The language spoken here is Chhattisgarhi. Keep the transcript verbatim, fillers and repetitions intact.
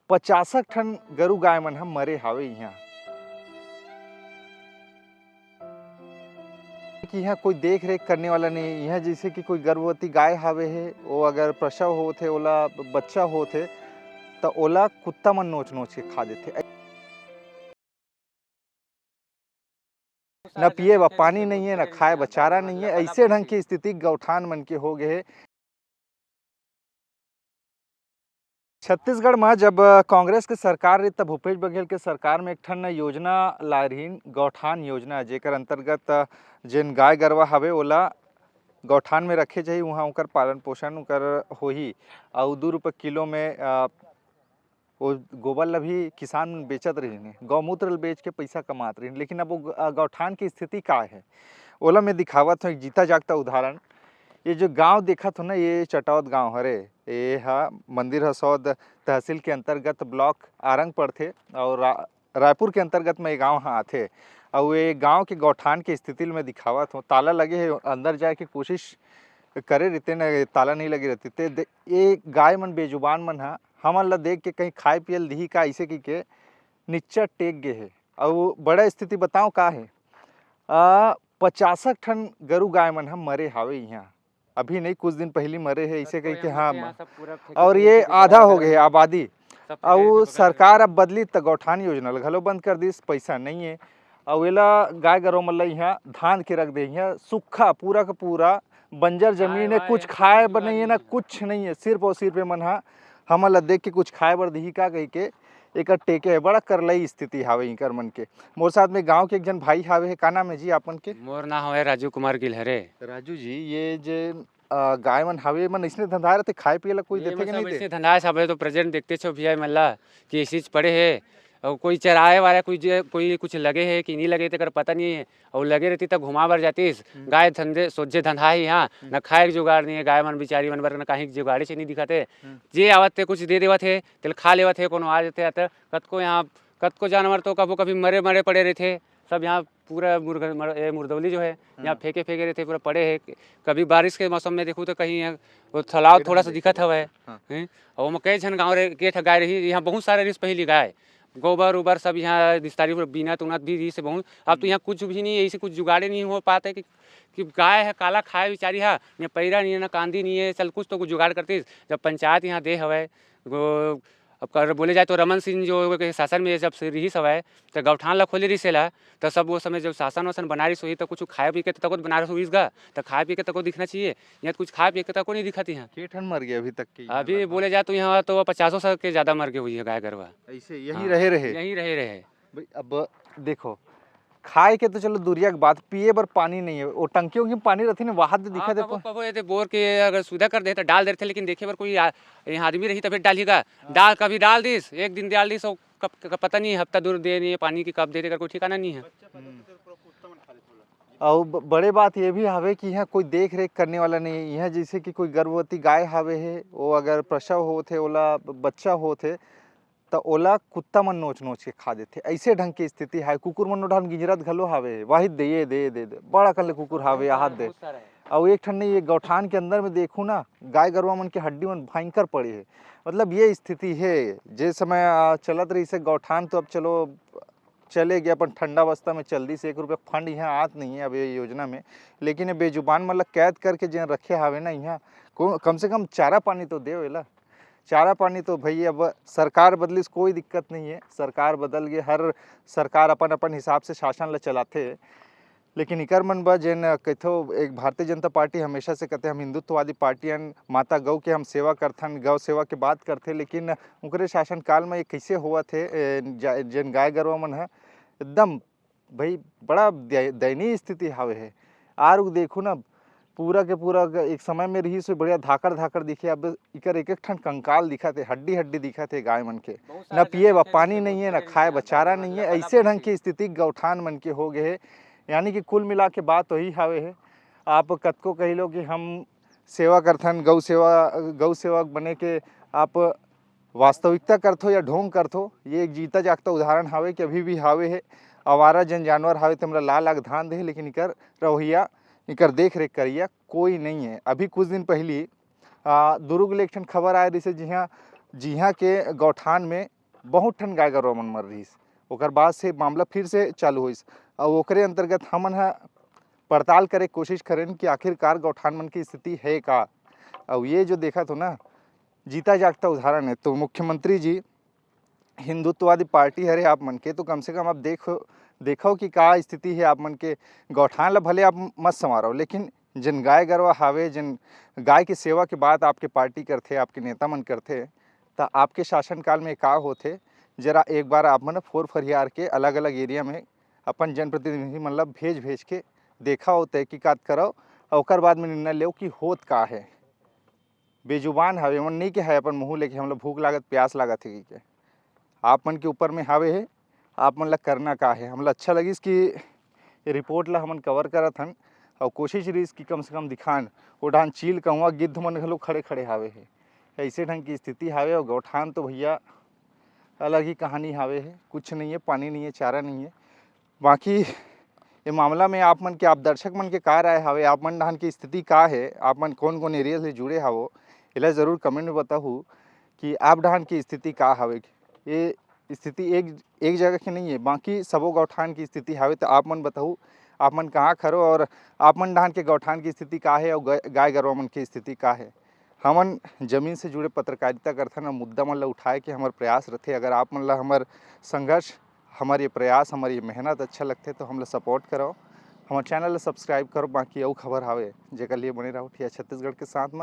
पचासक ठन गरु गाय मन ह मरे हावे इहाँ। कि इहाँ कोई देख रेख करने वाला नहीं है। इहाँ जैसे कि कोई गर्भवती गाय हावे हे, वो अगर प्रसव होत हे, ओला बच्चा होत हे, त ओला कुत्ता मन नोच नोच के खा देथे। न पिए बर पानी नहीं है, न खाए बर चारा नहीं है। ऐसे ढंग की स्थिति गौठान मन के हो गए है। छत्तीसगढ़ म जब कांग्रेस के सरकार रही, तब भूपेश बघेल के सरकार में एक ठन योजना लाए रहीन, गौठान योजना, जेकर अंतर्गत जेन गाय गरवा हवे, ओला गौठान में रखे जाही, उहाँ ओकर पालन पोषण ओकर होही। अउ दू रुपये किलो में, अ, वो गोबर ला भी किसान मन बेचत रहिन, गौमूत्र ल बेच के पैसा कमात रहिन, लेकिन अब वो ग-, अ, गौठान की स्थिति का है, ओला मैं दिखावत हूँ एक जीता जागता उदाहरण। ये जो गांव देखत हो ना, ये चटौत गांव हरे, ये हा मंदिर हसौद तहसील के अंतर्गत ब्लॉक आरंग पड़थे और रा-, रायपुर के अंतर्गत में ये गांव हा आथे। और ये गांव के गौठान की स्थिति ल मैं दिखावत हूँ। ताला लगे है, अंदर जाए के कोशिश करे रहते न, ताला नहीं लगे रहते ते दे-, ये गाय मन बेजुबान मन हा हमन ला देख के कहीं खाए पिए ल दिही का, ऐसे कहि के निच्चट टेक गे हे। अउ बड़ा स्थिति बताओ का हे, आ, पचासक ठन गरु गाय मन ह मरे हावे इहाँ। अभी नहीं, कुछ दिन पहली मरे हे, ऐसे कह के। हाँ, और ये आधा हो गए हे आबादी। अउ सरकार अब बदली त गौठान योजना ल घलो बंद कर दिस, पैसा नहीं है। अउ एला गाय गरु मन ल इहाँ धांध के रख दे, इहाँ सूखा, पूरा का पूरा बंजर जमीन है, कुछ खाए बर नहीं है ना, कुछ नहीं है, सिर्फ और सिर्फ ये मन हा हमन ला देख के कुछ खाए बर दिही का कहि के एकर टेके है। बड़ा करलई स्थिति हावे इकर मन के। मोर साथ में गांव के एक झन भाई हावे हे। का नाम है जी आपन के? मोर नाम हवे राजू कुमार गिलहरे। राजू जी, ये जे, अ, गाय मन हावे, ये मन इसने धंधाए रहते, खाए पिए ला कोई ये देथे कि मतलब नहीं दे? ऐसे धंधाए, सब है तो प्रेजेंट देखते छो भैया मन ला कि ऐसे पड़े है, और कोई चराए वाला, कोई जे, कोई कुछ लगे है कि नहीं लगे, तेकर पता नहीं है। और लगे रहती तब घुमा बर जातीस। हम्म। गाय धंधे सोझे धंधा ही, हाँ, हम्म। न खाए के जुगाड़ नहीं है, गाय मन बिचारी मन बर न कहीं जुगाड़े से नहीं दिखत है। हम्म। जे आवत ते कुछ दे देवत है, तेल खा लेवत है, कोनो आ जाते आते। कतको यहाँ, कतको जानवर तो कभो कभी मरे मरे पड़े रहते, सब यहाँ पूरा मुर्ग-, मर-, ए, मुर्दौली जो है, यहाँ हाँ। फेंके फेंके रहते, पूरा पड़े है। कभी बारिश के मौसम में देखूँ तो कहीं यहाँ वो तालाब थोड़ा सा दिखत हवै। हाँ। हैं? और ओमा कई झन गाँव रहे, के ठा गाय रही, यहाँ बहुत सारे रिस पहली गाय, गोबर उबर सब यहाँ निस्तारी पर बीनत उनत भी रिस बहुत। अब तो यहाँ कुछ भी नहीं है, ऐसे कुछ जुगाड़े नहीं हो पाते कि, कि गाय है काला खाए बेचारी है, न पैरा नहीं है, न कांदी नहीं है, चल कुछ तो कुछ जुगाड़ करतीस। जब पंचायत यहाँ दे हवै, गो-, अब कर बोले जाए तो रमन सिंह जो के शासन में जब से रिहिस हवै, तो गौठान ला खोले रिहिस एला, तो सब वो समय जब शासन वासन बना रिहिस होही, तो कुछ खाए पी के तको बना रिहिस गा, तो खाए पी के तको दिखना चाहिए। यहाँ तो कुछ खाए पी के तको नहीं दिखत यहाँ। के ठन मर गए अभी तक के? अभी बोले जाए तो यहाँ तो पचासों सौ के ज़्यादा मर गए हुई है गाय गरवा। ऐसे यहीं हाँ, रहे रहे? यहीं रहे रहे। भाई, अब देखो, खाए के तो चलो दुरिया के बात, पिए बर पानी नहीं है। वो टंकी उंकी में पानी रहती ना, वहाद दे दिखा हाँ, दे कबो, तो। कबो ये दे बोर के अगर सुविधा कर दे तो डाल देते, लेकिन देखे बर कोई आ-, यहाँ आदमी रही तभी डाली का। हाँ। डाल, कभी डाल दिस, एक दिन डाल दिस, और कब, कब पता नहीं, हफ्ता दूर दे नहीं है पानी की, कब दे देकर कोई ठिकाना नहीं है। हम्म। और ब-, बड़े बात ये भी हवे कि यहाँ कोई देख रेख करने वाला नहीं है। यहाँ जैसे कि कोई गर्भवती गाय हावे है, वो अगर प्रसव होत है, ओला ब-, बच्चा होत है, त ओला कुत्ता मन नोच नोच के खा देथे। ऐसे ढंग के स्थिति हावे। कुकुर मन ओ ढंग गिंजरत घलो हावे, वाहिद दे, ये दे, ये दे, दे। बड़ा कन ले कुकुर हावे, बहुत सारा, आहात दे। बहुत सारा है। अउ एक ठन नहीं, ये गौठान के अंदर में देखू ना, गाय गरुवा मन के हड्डी मन भयंकर पड़े हे। मतलब ये स्थिति हे। जे समय, आ, चलत रहिसे गौठान, तो अब चलो चले गए अपन ठंडा अवस्था में चल दिस, एक रुपया फंड यहाँ आत नहीं है अब ये योजना में। लेकिन ये बेजुबान मन ला कैद करके जेन रखे हावे ना यहाँ, को-, कम से कम चारा पानी तो देव एला। चारा पानी तो भाई अब सरकार बदलिस, कोई दिक्कत नहीं है, सरकार बदल गए, हर सरकार अपन अपन हिसाब से शासन ला चलाथे। लेकिन इकर मन बर जेन कहिथो, एक भारतीय जनता पार्टी हमेशा से कहते हम हिंदुत्ववादी पार्टी हन, माता गौ के हम सेवा करथन, गौ सेवा के बात करथे, लेकिन उनकरे शासनकाल में ये कैसे होवत हे, ए, जा-, जेन गाय गरवा मन ह एकदम भाई बड़ा दय-, दयनीय स्थिति हावे हे। आर उ देखो ना, पूरा के पूरा ग-, एक समय में रहिस हे बढ़िया धाकड़ धाकड़ दिखे, अब इकर एक एक ठन कंकाल दिखत हे, हड्डी हड्डी दिखत हे गाय मन के। बहुत सारे न पिए बर पानी नहीं है, न खाए बर चारा नहीं है। ऐसे ढंग की स्थिति गौठान मन के हो गए हे। यानी कि कुल मिला के बात वही हावे हे। आप कतको कही लो कि हम सेवा करथन, गौ सेवा, गौ सेवक बने के आप वास्तविकता करथो या ढोंग करथो, ये एक जीता जागता उदाहरण हावे कि अभी भी हावे हे। आवारा जेन जानवर हावे, तेमला ला लाग धान दे, लेकिन इकर रवैया, इकर देख रेख करिया कोई नहीं है। अभी कुछ दिन पहली, आ, दुर्ग ले एक ठन खबर आए रहिसे, जिहाँ, जिहाँ के गौठान में बहुत ठन गाय गरवा मन मर रहिस। ओकर बाद से मामला फिर से चालू होइस। अउ ओकरे अंतर्गत हमन ह पड़ताल करे के कोशिश करेन कि आखिरकार गौठान मन के स्थिति हे का। अउ ये जो देखत हो ना, जीता जागता उदाहरण है। तो मुख्यमंत्री जी, हिंदुत्ववादी पार्टी हरे आप मन के, तो कम से कम आप देखो, देखो कि का स्थिति है आप मन के। गौठान ला भले आप मत संवारो, लेकिन जिन गाय गरवा हावे, जिन गाय के सेवा के बात आपके पार्टी करथे, आपके नेता मन करथे, त आपके शासनकाल में का होथे, जरा एक बार आप मन फोर फरियार के अलग-अलग एरिया में अपन जनप्रतिनिधि मन ला भेज, भेज के देखव, तहकीकात करव, अउ ओकर बाद में निर्णय लेव कि होत का हे। बेजुबान हवे, मन नहीं के है अपन मुंह लेके हमला भूख लागत, प्यास लागत हे कहिके। आप मन के ऊपर में हावे हे, आप मन ला करना का हे। हमला अच्छा लगिस कि ये रिपोर्ट ला हमन कवर करत हन, अउ कोशिश रहिस कि कम से कम दिखान। वो डाहन चील, कौवा, गिद्ध मन घलो खड़े खड़े हावे हे। ऐसे ढंग की स्थिति हावे, अउ गौठान तो भैया अलग ही कहानी हावे हे। कुछ नहीं है, पानी नहीं है, चारा नहीं है। बाकी ये मामला में आप मन के, आप दर्शक मन के का राय हावे, आप मन डाहन की स्थिति का हे, आप मन कौन कौन एरिया से जुड़े हावो, एला जरूर कमेंट में बताहू कि आप डाहन की स्थिति का हावे। ये स्थिति एक, एक जगह के नहीं है, बाकी सबो गौठान की स्थिति हावे। तो आप मन बताहू, आप मन कहाँ खरो और आप मन डाहन के गौठान की स्थिति का हे और गाय, गाय गरवा मन की स्थिति का हे। हमन जमीन से जुड़े पत्रकारिता करथन और मुद्दा मन ला उठाए के हमर प्रयास रथे। अगर आप मन ला हमर संघर्ष, हमर ये प्रयास, हमर ये मेहनत अच्छा लगथे तो हमला सपोर्ट करो, हमर चैनल ला सब्सक्राइब करो। बाकी अउ खबर हावे जेकर लिए बने रहो ठिया छत्तीसगढ़ के साथ में।